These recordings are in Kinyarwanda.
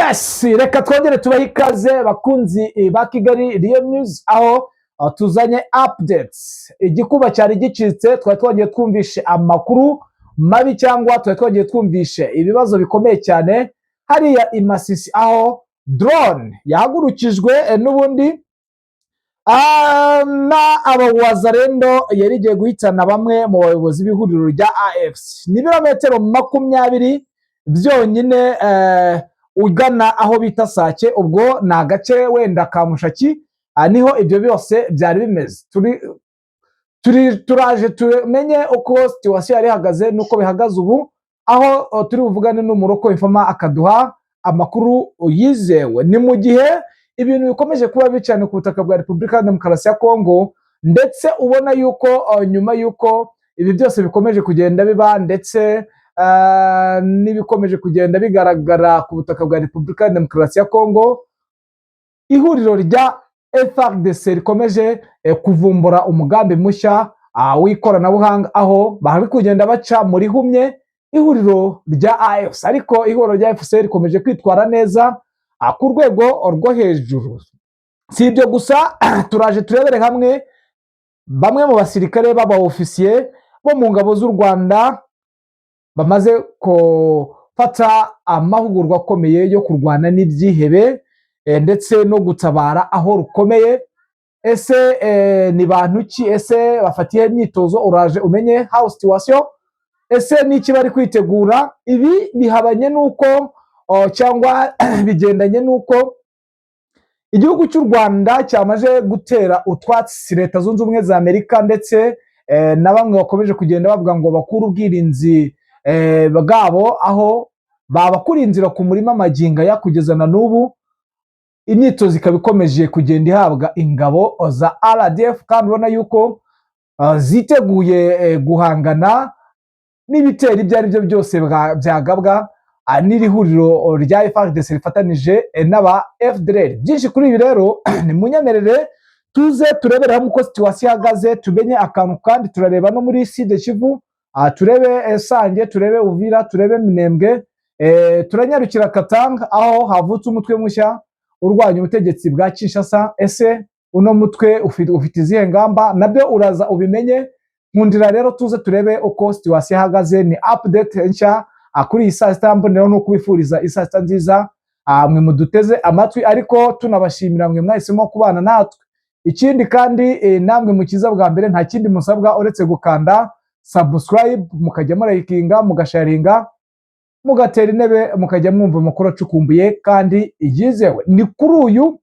Yes, reka twongere tubahe ikaze, bakunzi ba Kigali Real News, aho tuzanye updates. Igikuba cyari gicitse, twari twongeye twumvishe amakuru mabi cyangwa twari twongeye twumvishe ibibazo bikomeye cyane hariya i Masisi, aho drone yahagurukijwe n'ubundi na abawazarendo yari igiye guhitana bamwe mu bayobozi b'ihuriro rya AFC. Ni ibirometero 20 byonyine ugana aho bita Sake, ubwo ni agace wenda ka Mushaki, niho ibyo byose byari bimeze. Turi turaje tumenye uko situation yari ihagaze n'uko bihagaze ubu, aho turi buvugane n'umuroko informer akaduha amakuru yizewe. Ni mu gihe ibintu bikomeje kuba bibi cyane ku butaka bwa Repubulika ya Demokarasi ya Kongo, ndetse ubona yuko nyuma yuko ibi byose bikomeje kugenda biba, ndetse n'ibikomeje kugenda bigaragara ku butaka bwa Repubulika ya Demokarasi ya Kongo, ihuriro rya FARDC rikomeje kuvumbura umugambi mushya w'ikoranabuhanga, aho bari kugenda baca muri humye ihuriro rya AFC. Ariko ihuriro rya AFC rikomeje kwitwara neza ku rwego rwo hejuru. Si ibyo gusa, turaje turebere hamwe bamwe mu basirikare b'aba ofisiye bo mu ngabo z'u Rwanda bamaze gufata amahugurwa akomeye yo kurwana n'ibyihebe ndetse no gutabara aho rukomeye. Ese ni bantu ki? Ese bafatiye imyitozo? Uraje umenye how situation, ese n'iki bari kwitegura? Ibi bihabanye n'uko cyangwa bigendanye n'uko igihugu cy'u Rwanda cyamaze gutera utwatsi Leta Zunze Ubumwe za Amerika, ndetse na bamwe bakomeje kugenda bavuga ngo bakure ubwirinzi bwabo aho babakura inzira ku murima magingo aya. Kugeza na n'ubu imyitozo ikaba ikomeje kugenda ihabwa ingabo za RDF, kandi ubona yuko ziteguye guhangana n'ibitero ibyo ari byo byose byagabwa n'iri huriro rya FARDC rifatanije n'aba FDLR. Byinshi kuri ibi rero ni munyemerere tuze turebere hamwe uko situation ihagaze, tumenye akantu, kandi turareba no muri Sud Kivu, turebe Sange, turebe Uvira, turebe Minembwe, turanyarukira Katanga aho havutse umutwe mushya urwanya ubutegetsi bwa Kinshasa. Ese uno mutwe ufite izihe ngamba? Nabyo uraza ubimenye. Nkundira rero tuze turebe uko situation ihagaze. Ni update nshya kuri iyi saa sita. Mboneraho no kubifuriza isaa sita nziza, mwe muduteze amatwi, ariko tunabashimira mwe mwahisemo kubana natwe. Ikindi kandi namwe mukiza bwa mbere, nta kindi musabwa uretse gukanda subscribe, mukajya murayikinga, mugasharinga, mugatera intebe, mukajya mwumva amakuru acukumbuye kandi yizewe. Ni kuri uyu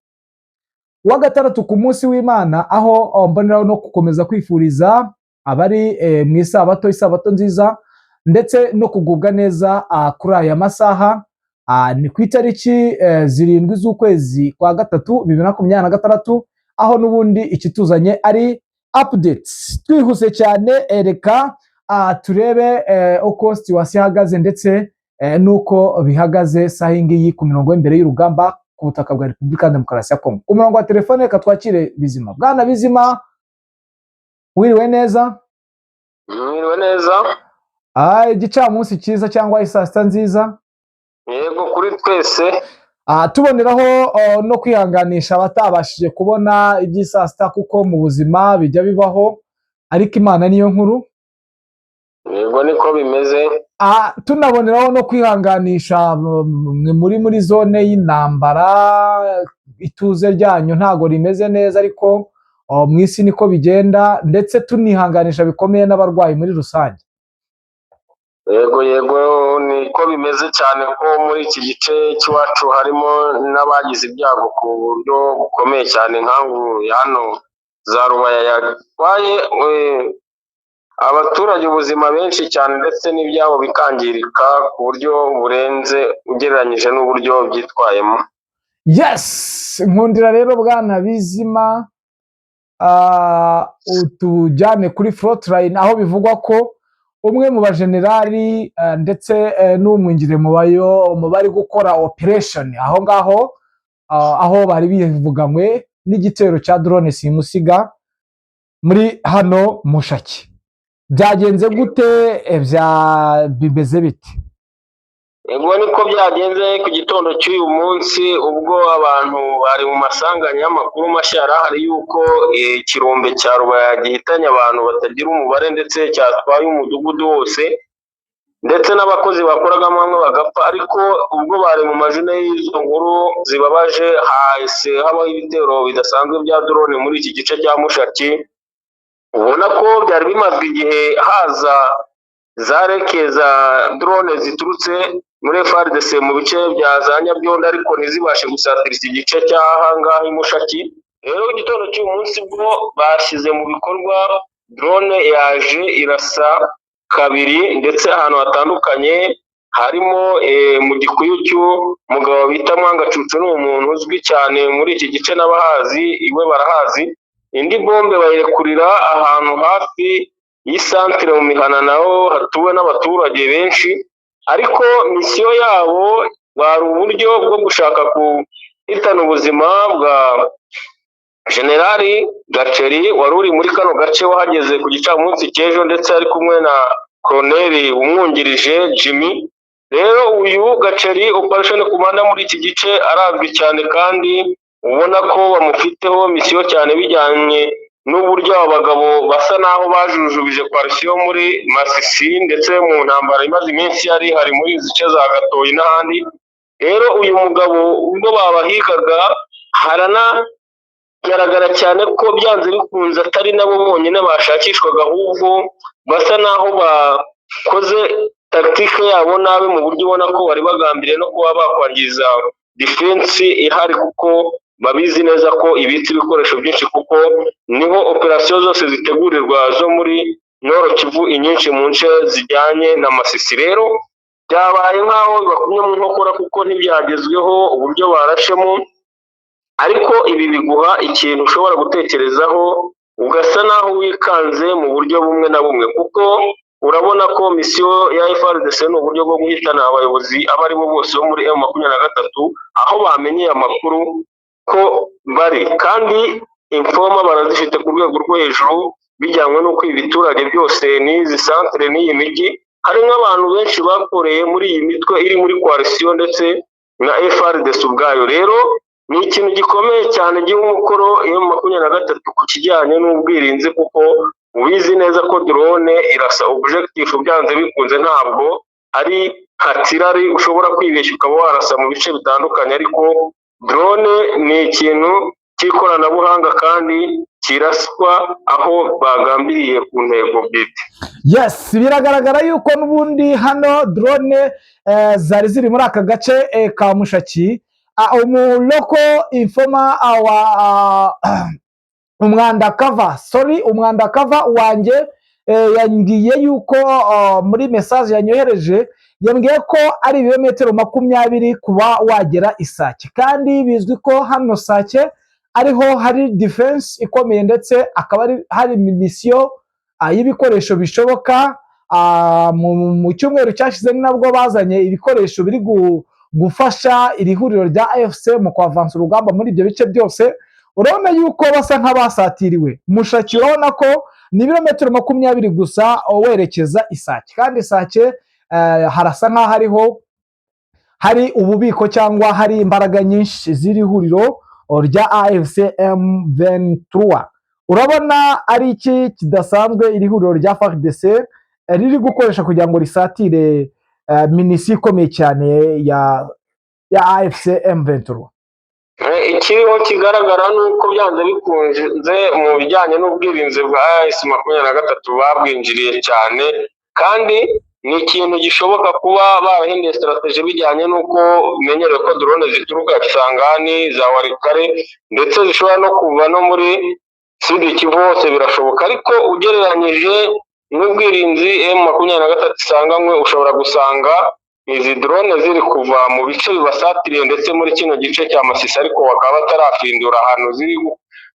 wa gatandatu, ku munsi w'Imana, aho mboneraho no gukomeza kwifuriza abari mu isabato isabato nziza ndetse no kugubwa neza kuri aya masaha. Ni ku itariki 7 z'ukwezi kwa gatatu 2026, aho n'ubundi ikituzanye ari updates. Twihuse cyane, reka turebe uko situation ihagaze ndetse n'uko bihagaze saha iyi ngiyi ku mirongo y'imbere y'urugamba ku butaka bwa Repubulika ya Demokarasi ya Kongo. Ku murongo wa telefone reka twakire Bizima. Bwana Bizima, wiriwe neza? Mwiriwe neza. Igicamunsi cyiza cyangwa isaa sita nziza. Yego, kuri twese. Tuboneraho no kwihanganisha abatabashije kubona iby'isaa sita, kuko mu buzima bijya bibaho, ariko Imana niyo nkuru. Yego, niko bimeze. Tunaboneraho no kwihanganisha mwe muri zone y'intambara, ituze ryanyu ntago rimeze neza, ariko mu isi niko bigenda, ndetse tunihanganisha bikomeye n'abarwayi muri rusange. Yego, niko bimeze cyane ko muri iki gice cy'iwacu harimo n'abagize ibyago ku buryo bukomeye cyane, nkangu ya hano za Rubaya yatwaye abaturage ubuzima benshi cyane, ndetse n'ibyabo bikangirika ku buryo burenze ugereranyije n'uburyo byitwayemo. Yes, nkundira rero bwana Bizima, utujyane kuri frontline, aho bivugwa ko umwe mu bajenerali ndetse n'umwungirije mu bayo mu bari gukora operation aho ngaho, aho bari bivuganywe n'igitero cya drone simusiga muri hano Mushaki. Byagenze gute? Bya bimeze bite? Ubwo niko byagenze ku gitondo cy'uyu munsi, ubwo abantu bari mu masanganya y'amakuru mashya yari ahari yuko ikirombe cya Rubaya gihitanye abantu batagira umubare, ndetse cyatwaye umudugudu wose, ndetse n'abakozi bakoragamo bamwe bagapfa. Ariko ubwo bari mu mazina y'izo nkuru zibabaje, hahise habaho ibitero bidasanzwe bya drone muri iki gice cya Mushaki. Ubona ko byari bimaze igihe haza za reke za drone ziturutse muri FARDC mu bice bya za Nyabyondo, ariko ntizibashe gusatira iki gice cy'aha ngaha i Mushaki. Rero igitondo cy'uyu munsi bwo bashyize mu bikorwa drone, yaje irasa kabiri ndetse ahantu hatandukanye, harimo mu gikuyu cy'umugabo bita Mwangacucu. Ni umuntu uzwi cyane muri iki gice, n'abahazi iwe barahazi. Indi bombe bayirekurira ahantu hafi y'isantere mu mihana, naho hatuwe n'abaturage benshi. Ariko misiyo yabo bwari uburyo bwo gushaka guhitana ubuzima bwa Generali Gaceri wari uri muri kano gace, wahageze ku gicamunsi cy'ejo, ndetse ari kumwe na Koloneli umwungirije Jimmy. Rero uyu Gaceri, operation commander muri iki gice, arazwi cyane kandi ubona ko bamufiteho misiyo cyane, bijyanye n'uburyo aba bagabo basa naho bajujubije coalition muri Masisi, ndetse mu ntambara imaze iminsi yari hari muri izi zice za Gatoyi n'ahandi. Rero uyu mugabo ubwo babahigaga, haranagaragara cyane ko byanze bikunze atari nabo bonyine bashakishwaga, ahubwo basa naho bakoze tactique yabo nabi, mu buryo ubona ko bari bagambiriye no kuba bakwangiza defense ihari, kuko babizi neza ko ibitse ibikoresho byinshi, kuko niho operasiyo zose zitegurirwa zo muri Nord Kivu, inyinshi mu nce zijyanye na Masisi. Rero byabaye nk'aho bibakumye mu nkokora, kuko ntibyagezweho uburyo barashemo. Ariko ibi biguha ikintu ushobora gutekerezaho, ugasa naho wikanze mu buryo bumwe na bumwe, kuko urabona ko misiyo ya FARDC ni uburyo bwo guhitana abayobozi abo ari bo bose bo muri M23 aho bamenyeye amakuru ko bari, kandi informer barazifite ku rwego rwo hejuru, bijyanywe n'uko ibi biturage byose n'izi santere n'iyi mijyi hari nk'abantu benshi bakoreye muri iyi mitwe iri muri coalition ndetse na FARDC ubwayo. Rero ni ikintu gikomeye cyane giha umukoro M23 ku kijyanye n'ubwirinzi, kuko ubizi neza ko drone irasa objectif byanze bikunze, ntabwo ari artillery ushobora kwibeshya ukaba warasa mu bice bitandukanye. Ariko drone ni ikintu cy'ikoranabuhanga kandi kiraswa aho bagambiriye ku ntego bwite. Yes, biragaragara yuko n'ubundi hano drone zari ziri muri aka gace ka Mushaki. Umuloko informer wa umwandakava, sorry, umwandakava wanjye yambwiye yuko muri message yanyohereje, yambwiye ko ari ibirometero 20 kuba wagera Isake, kandi bizwi ko hano Sake ariho hari defense ikomeye, ndetse akaba ari hari munition y'ibikoresho bishoboka. Mu cyumweru cyashize ni nabwo bazanye ibikoresho biri gufasha iri huriro rya AFC mu kwavansa urugamba muri ibyo bice byose. Urabona yuko basa nk'abasatiriwe. Mushaki urabona ko ni ibirometero 20 gusa werekeza Isake, kandi Isake harasa nk'aho ariho hari ububiko cyangwa hari imbaraga nyinshi z'iri huriro rya AFC M23. Urabona ari iki kidasanzwe iri huriro rya FARDC riri gukoresha kugira ngo risatire munition ikomeye cyane ya AFC M23? Ikiriho kigaragara ni uko byanze bikunze mu bijyanye n'ubwirinzi bwa AS 23 babwinjiriye cyane, kandi ni ikintu gishoboka kuba barahinduye strategy, bijyanye n'uko bimenyerewe ko drone zituruka Kisangani, za Walikale, ndetse zishobora no kuva no muri Sud Kivu, hose birashoboka. Ariko ugereranyije n'ubwirinzi M23 isanganywe, ushobora gusanga izi drone ziri kuva mu bice bibasatiriye, ndetse muri kino gice cya Masisi, ariko bakaba batarafindura ahantu ziri,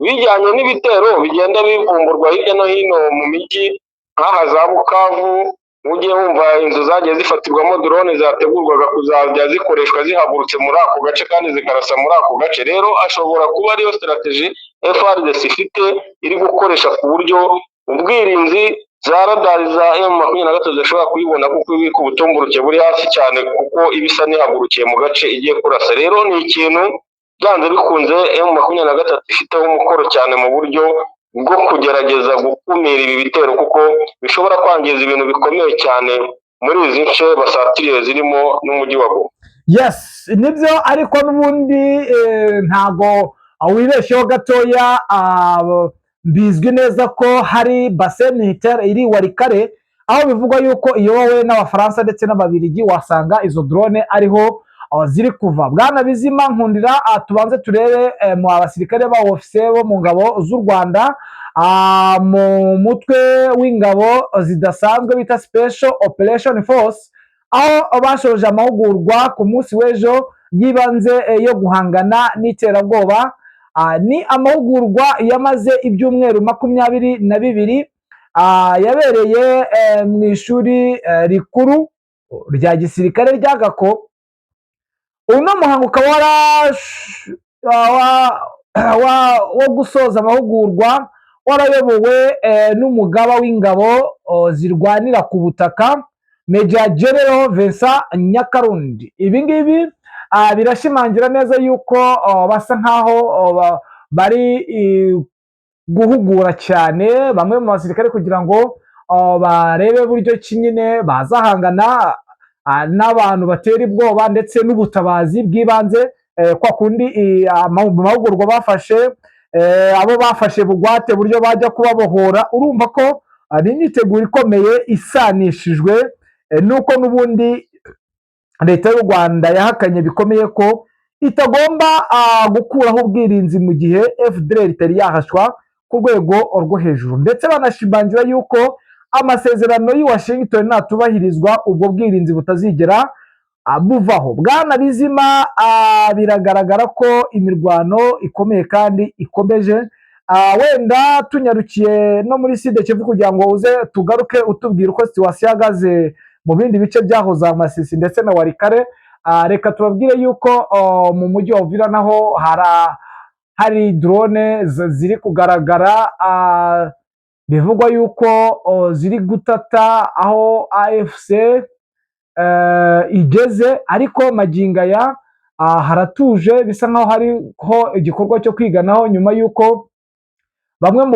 bijyanye n'ibitero bigenda bivumburwa hirya no hino mu mijyi nk'aha za Bukavu. Ujye wumva inzu zagiye zifatirwamo drone zategurwaga kuzajya zikoreshwa zihagurutse muri ako gace kandi zikarasa muri ako gace. Rero ashobora kuba ariyo strategy FARDC ifite iri gukoresha, ku buryo ubwirinzi Za radari za M23 zishobora kuyibona kuko ibika ubutumburuke buri hasi cyane, kuko iba isa n'ihagurukiye mu gace igiye kurasa. Rero ni ikintu byanze bikunze M23 ifiteho umukoro cyane mu buryo bwo kugerageza gukumira ibi bitero, kuko bishobora kwangiza ibintu bikomeye cyane muri izi nce basatiriye zirimo n'umujyi wa Goma. Yes, nibyo, ariko n'ubundi ntago wibeshyeho gatoya. Bizwi neza ko hari base militaire iri Walikale, aho bivugwa yuko iyobowe n'Abafaransa ndetse n'Ababiligi. Wasanga izo drone ariho ziri kuva. Bwana Bizima, nkundira tubanze turebe mu basirikare ba ofisiye bo mu ngabo z'u Rwanda, mu mutwe w'ingabo zidasanzwe bita Special Operation Force, aho bashoje amahugurwa ku munsi w'ejo y'ibanze yo guhangana n'iterabwoba. Ni amahugurwa yamaze ibyumweru 22, yabereye mu ishuri rikuru rya gisirikare rya Gako. Uno muhango ukaba wo gusoza amahugurwa warayobowe n'umugaba w'ingabo zirwanira ku butaka, Major General Vincent Nyakarundi. Ibi ngibi birashimangira neza yuko basa nkaho bari guhugura cyane bamwe mu basirikare kugira ngo barebe buryo ki nyine bazahangana n'abantu batera ubwoba ndetse n'ubutabazi bw'ibanze, kwa kundi mu mahugurwa bafashe abo bafashe bugwate, buryo bajya kubabohora. Urumva ko ni imyiteguro ikomeye isanishijwe nuko n'ubundi Leta y'u Rwanda yahakanye bikomeye ko itagomba gukuraho ubwirinzi mu gihe FDLR itari yahashwa ku rwego rwo hejuru, ndetse banashimangira yuko amasezerano y'i Washington natubahirizwa ubwo bwirinzi butazigera buvaho. Bwana Bizima, biragaragara ko imirwano ikomeye kandi ikomeje. Wenda tunyarukiye no muri Sud Kivu kugira ngo uze tugaruke utubwira uko situation ihagaze mu bindi bice byahoze Amasisi ndetse na Walikale. Reka tubabwire yuko mu mujyi wa Uvira naho hari drone ziri kugaragara, bivugwa yuko ziri gutata aho AFC igeze, ariko magingo aya haratuje, bisa nkaho hariho igikorwa cyo kwiganaho nyuma y'uko bamwe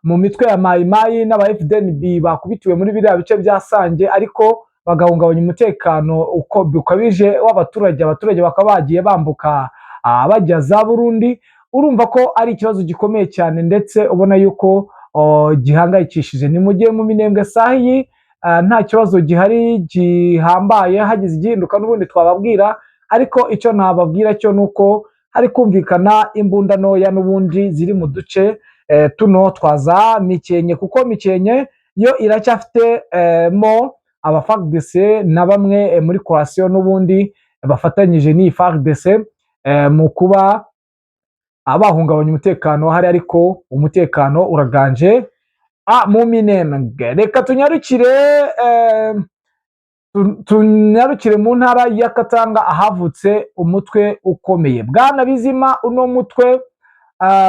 mu mitwe ya Mayimayi n'aba FDNB bakubitiwe muri biriya bice bya Sange, ariko bagahungabanya umutekano uko bukabije w'abaturage, abaturage bakaba bagiye bambuka bajya za Burundi. Urumva ko ari ikibazo gikomeye cyane ndetse ubona yuko gihangayikishije. Ni mu gihe mu Minembwe saha iyi nta kibazo gihari gihambaye, hagize igihinduka n'ubundi twababwira, ariko icyo nababwira cyo ni uko hari kumvikana imbunda ntoya n'ubundi ziri mu duce tuno twa za Mikenke, kuko Mikenke yo iracyafite mo aba FARDC na bamwe muri coalition n'ubundi bafatanyije n'iyi FARDC mu kuba bahungabanya umutekano hari, ariko umutekano uraganje mu Minembwe. Reka tunyarukire mu ntara ya Katanga ahavutse umutwe ukomeye. Bwana Bizima, uno mutwe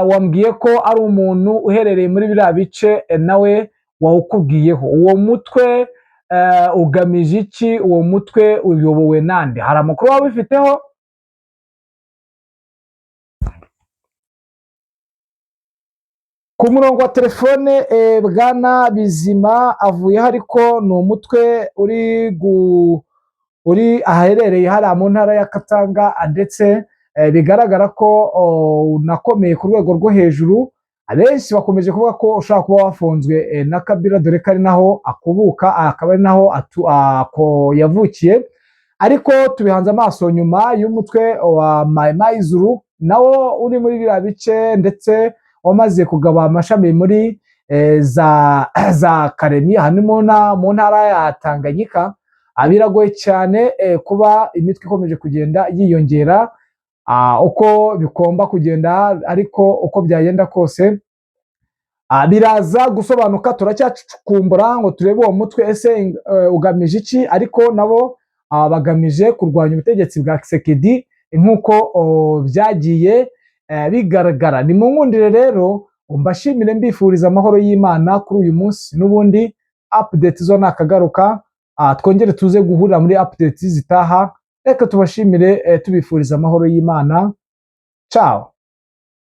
wambwiye ko ari umuntu uherereye muri biriya bice nawe wawukubwiyeho. Uwo mutwe ugamije iki? Uwo mutwe uyobowe nande? Hari amakuru waba ubifiteho? Ku murongo wa telefone Bwana Bizima avuyeho, ariko ni umutwe uri ahaherereye hariya mu ntara ya Katanga, ndetse bigaragara ko unakomeye ku rwego rwo hejuru. Abenshi bakomeje kuvuga ko ushobora kuba wafunzwe na Kabila, dore ko ari naho akubuka, akaba ari naho yavukiye, ariko tubihanze amaso nyuma y'umutwe wa Mayi Zuru nawo uri muri biriya bice, ndetse wamaze kugaba amashami muri za Karemi, aha ni mu ntara ya Tanganyika. Biragoye cyane kuba imitwe ikomeje kugenda yiyongera uko bigomba kugenda, ariko uko byagenda kose biraza gusobanuka. Turacyacukumbura ngo turebe uwo mutwe ese ugamije iki, ariko nabo bagamije kurwanya ubutegetsi bwa Tshisekedi nk'uko byagiye bigaragara. Ni mu nkundire rero. Mbashimire, mbifuriza amahoro y'Imana kuri uyu munsi. N'ubundi update zo nakagaruka, twongere tuze guhurira muri update zitaha. Reka tubashimire, tubifuriza amahoro y'Imana. Ciao.